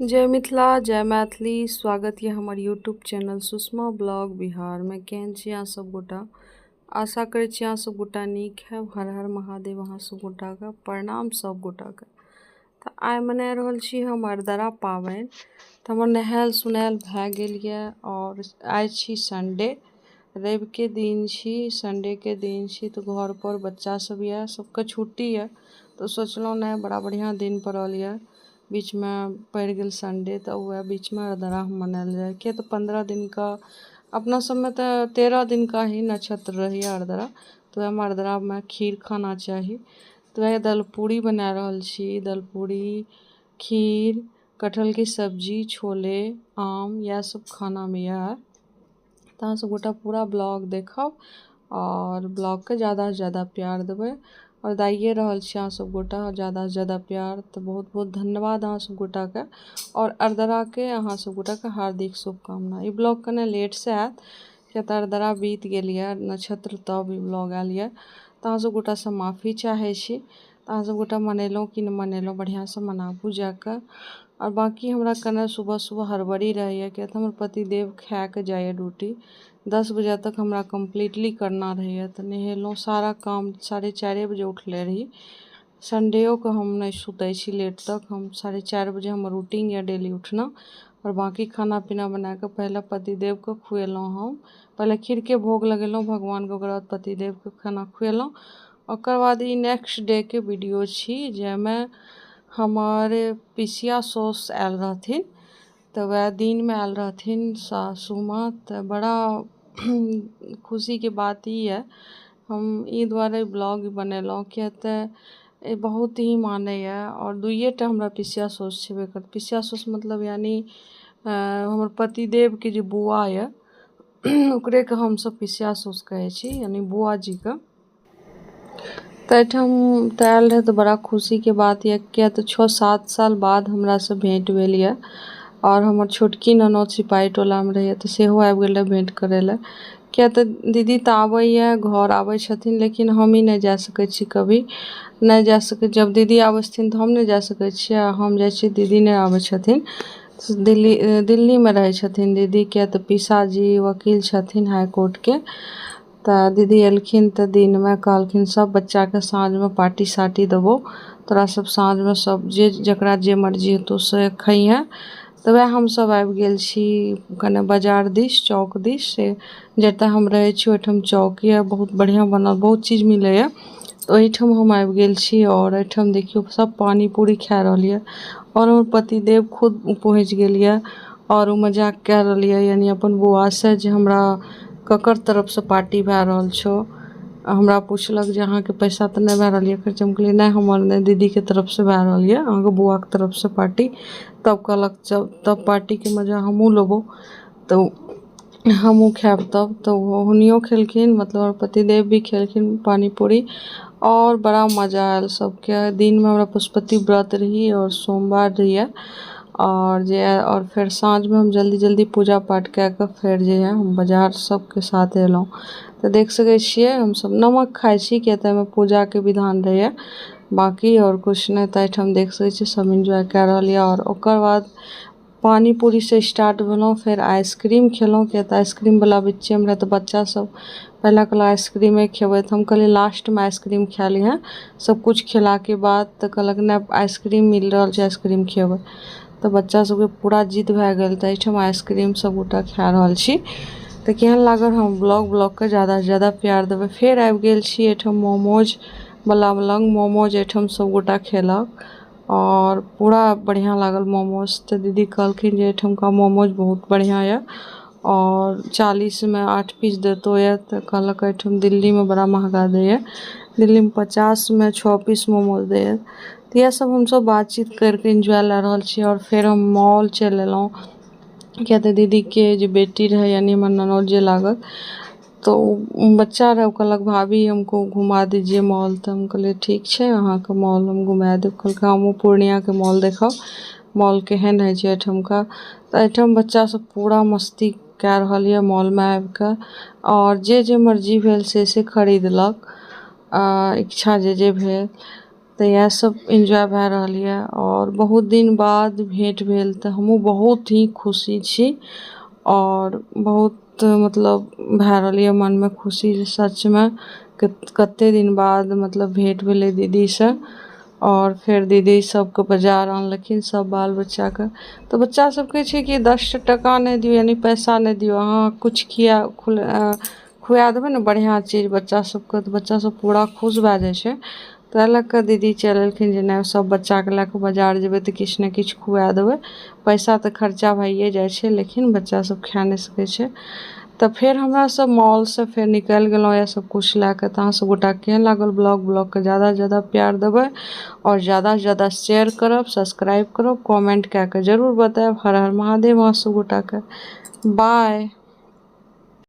जय मिथिला जय मैथिली। स्वागत यऽ हमर यूट्यूब चैनल सुषमा ब्लॉग बिहारमे। केहन छी अहाँ सब गोटा? आशा करै छी अहाँ सब गोटा नीक हैब। हर हर महादेव अहाँ सब गोटाके प्रणाम सब गोटाके। तऽ आइ मना रहल छी हम अरदरा पाबनि। तऽ हमर नहायल सुनायल भए गेल यऽ आओर आइ छी संडे, रविके दिन छी, संडेके दिन छी। तऽ घरपर बच्चा सब यऽ, सबके छुट्टी यऽ, तऽ सोचलहुँ नहि बड़ा बढ़िआँ दिन पड़ल यऽ, बीचमे पड़ि गेल संडे, तऽ वएह बीचमे अरदरा मनायल जाय। किया तऽ 15 दिनका अपना सबमे तऽ 13 दिनका ही नक्षत्र रहैए अरदरा, तऽ वएहमे अरदरामे खीर खाना चाही। तऽ वएह दलपूड़ी बना रहल छी। दलपूड़ी, खीर, कटहलके सब्जी, छोले, आम, इएह सब खानामे यऽ। तऽ अहाँ सब गोटा पूरा ब्लॉग देखब आओर ब्लॉगके ज्यादासँ ज्यादा प्यार देबै आओर दाइए रहल छी अहाँ सब गोटा ज्यादासँ ज्यादा प्यार। तऽ बहुत बहुत धन्यवाद अहाँ सब गोटाके आओर अरदराके अहाँ सब गोटाके हार्दिक शुभकामना। ई ब्लॉग कने लेटसँ आयत किया तऽ अरदरा बीत गेल यऽ नक्षत्र, तब ई ब्लॉग आयल यऽ। तऽ अहाँ सब गोटासँ माफी चाहै छी। तऽ अहाँ सब गोटा मनेलहुँ कि नहि मनेलहुँ? बढ़िआँसँ मनाबू जाकऽ। आओर बाँकी हमरा कने सुबह सुबह हड़बड़ी रहैए, किया तऽ हमर पतिदेव खाकऽ जाइए ड्यूटी, 10 बजे तक हमरा कम्प्लीटली करना रहैए। तऽ नहेलहुँ, सारा काम 4:30 बजे उठले रही। संडेओके हम नहि सुतै छी लेट तक, हम 4:30 बजे हमर रूटीन यऽ डेली उठना। आओर बाँकी खाना पीना बनाकऽ पहिले पतिदेवके खुएलहुँ, हम पहिले खीरके भोग लगेलहुँ भगवानके, ओकर बाद पतिदेवके खाना खुएलहुँ। ओकर बाद ई नेक्स्ट डेके वीडियो छी जाहिमे हमर पिसिया साउस आयल रहथिन। तऽ वएह दिनमे आयल रहथिन सासू माँ। तऽ बड़ा खुशीके बात ई यऽ, हम ई दुआरे ब्लॉग बनेलहुँ किया तऽ बहुत ही मानैए। आओर दुइएटा हमरा पिसिया साउस छेबे करत। पिसिया साउस मतलब यानि हमर पतिदेवके जे बुआ यऽ, ओकरेके हमसब पिसिया साउस कहै छी, यानि बुआ जीके। तऽ एहिठाम तऽ आयल रहै तऽ बड़ा खुशीके बात यऽ, किया तऽ 6-7 साल बाद हमरासँ भेँट भेल यऽ। आओर हमर छोटकी ननद सिपाही टोलामे रहैए, तऽ सेहो आबि गेल रहै भेँट करै लए। किया तऽ दीदी तऽ आबैए, घर आबै छथिन, लेकिन हमही नहि जा सकै छी, कभी नहि जा सकै। जब दीदी आबै छथिन तऽ हम नहि जा सकै छियै, आ हम जाइ छियै दीदी नहि आबै छथिन। दिल्ली दिल्लीमे रहै छथिन दीदी, किया तऽ पिसाजी वकील छथिन हाई कोर्टके। तऽ दीदी एलखिन तऽ दिनमे कहलखिन सब बच्चाके साँझमे पार्टी सार्टी देबौ तोरा सब, साँझमे सब जे जकरा जे मर्जी हेतौ से खइहेँ। तऽ वएह हमसब आबि गेल छी कने बाजार दिस, चौक दिस। से जतऽ हम रहै छी ओहिठाम चौक यऽ बहुत बढ़िआँ बनल, बहुत चीज मिलैए, तऽ ओहिठाम हम आबि गेल छी। आओर एहिठाम देखियौ सब पानी पूरी खा रहल यऽ आओर हमर पतिदेव खुद पहुँचि गेल यऽ आओर ओ मजाक कए रहल यऽ, यानि अपन बौआसँ, जे हमरा ककर तरफसँ पार्टी भए रहल छौ। हमरा पुछलक जे अहाँके पैसा तऽ नहि भए रहल यऽ खर्च? हम कहलियै नहि, हमर नहि, दीदीके तरफसँ भए रहल यऽ अहाँके बौआके तरफसँ पार्टी। तब कहलक तब पार्टीके मजा हमहूँ लेबौ, तऽ हमहूँ खायब तब। तऽ ओहुनियो खेलखिन, मतलब हमर पतिदेव भी खेलखिन पानी पूरी आओर बड़ा मजा आयल सबके। दिनमे हमरा पशुपति व्रत रही आओर सोमवार रहियै आओर जे आओर फेर साँझमे हम जल्दी जल्दी पूजा पाठ कए कऽ फेर जे यऽ हम बाजार सबके साथ एलहुँ। तऽ देख सकै छियै हमसब नमक खाइ छी, किया तऽ एहिमे पूजाके विधान रहैए, बाँकी आओर किछु नहि। तऽ एहिठाम देख सकै छियै सब एन्जॉय कए रहल यऽ। आओर ओकर बाद पानी पूरीसँ स्टार्ट भेलहुँ, फेर आइसक्रीम खेलहुँ, किया तऽ आइसक्रीमवला बिच्चेमे रहै। तऽ बच्चा सब पहिले कहलक आइसक्रीमे खेबै, तऽ हम कहलियै लास्टमे आइसक्रीम खा लिहेँ सबकिछु खेलाके बाद। तऽ कहलक नहि, आइसक्रीम मिल रहल छै, आइसक्रीम खेबै। तऽ बच्चा सबके पूरा जिद भए गेल, तऽ एहिठाम आइसक्रीम सब गोटा खा रहल छी। तऽ केहन लागल हम ब्लॉग? ब्लॉगके ज्यादासँ ज्यादा प्यार देबै। फेर आबि गेल छी एहिठाम मोमोज बला लग। मोमोज एहिठाम सब गोटा खेलक आओर पूरा बढ़िआँ लागल मोमोज। तऽ दीदी कहलखिन जे एहिठमका मोमोज बहुत बढ़िआँ यऽ आओर 40मे 8 पीस देतो यऽ। तऽ कहलक एहिठाम दिल्लीमे बड़ा महगा दैए, दिल्लीमे 50मे 6 पीस मोमोज दैए। तऽ इएह सब हमसब बातचीत करिके एन्जॉय लए रहल छी। आओर फेर हम मॉल चलि एलहुँ, किया तऽ दीदीके जे बेटी रहै, यानि हमर ननद जे लागत, तऽ ओ बच्चा रहै, ओ कहलक भाभी हमको घुमा दीजिए मॉल। तऽ हम कहलियै ठीक छै, अहाँके मॉल हम घुमा देब। कहलकै हमहूँ पूर्णियाके मॉल देखब, मॉल केहन होइ छै एहिठामका। तऽ एहिठाम बच्चा सब पूरा मस्ती कए रहल यऽ मॉलमे आबिकऽ आओर जे जे मर्जी भेल से से खरीदलक, इच्छा जे जे भेल। तऽ इएह सब एन्जॉय भए रहल यऽ आओर बहुत दिन बाद भेँट भेल तऽ हमहूँ बहुत ही खुशी छी आओर बहुत मतलब भए रहल यऽ मनमे खुशी जे सचमे कते दिन बाद मतलब भेँट भेलै दीदीसँ। आओर फेर दीदी सबके बाजार आनलखिन सब बाल बच्चाके। तऽ बच्चा सबके छै कि 10 टका नहि दियौ, यानि पैसा नहि दियौ, अहाँ किछु खिया खुआ देबै ने बढ़िआँ चीज बच्चा सबके तऽ बच्चा सब पूरा खुश भए जाइ छै। ताहि लऽ कऽ दीदी चलि एलखिन जे नहि, सब बच्चाके लए कऽ बाजार जेबै तऽ किछु ने किछु खुआ देबै। पैसा तऽ खर्चा भइए जाइ छै, लेकिन बच्चा सब खा नहि सकै छै। तऽ फेर हमरा सब मॉलसँ फेर निकलि गेलहुँ यऽ सब किछु लए कऽ। तऽ अहाँ सब गोटा केहन लागल ब्लॉग? ब्लॉगके ज्यादासँ ज्यादा प्यार देबै आओर ज्यादासँ ज्यादा शेयर करब, सब्सक्राइब करब, कमेंट कए कऽ जरूर बतायब। हर हर महादेव अहाँ सब गोटाके। बाय।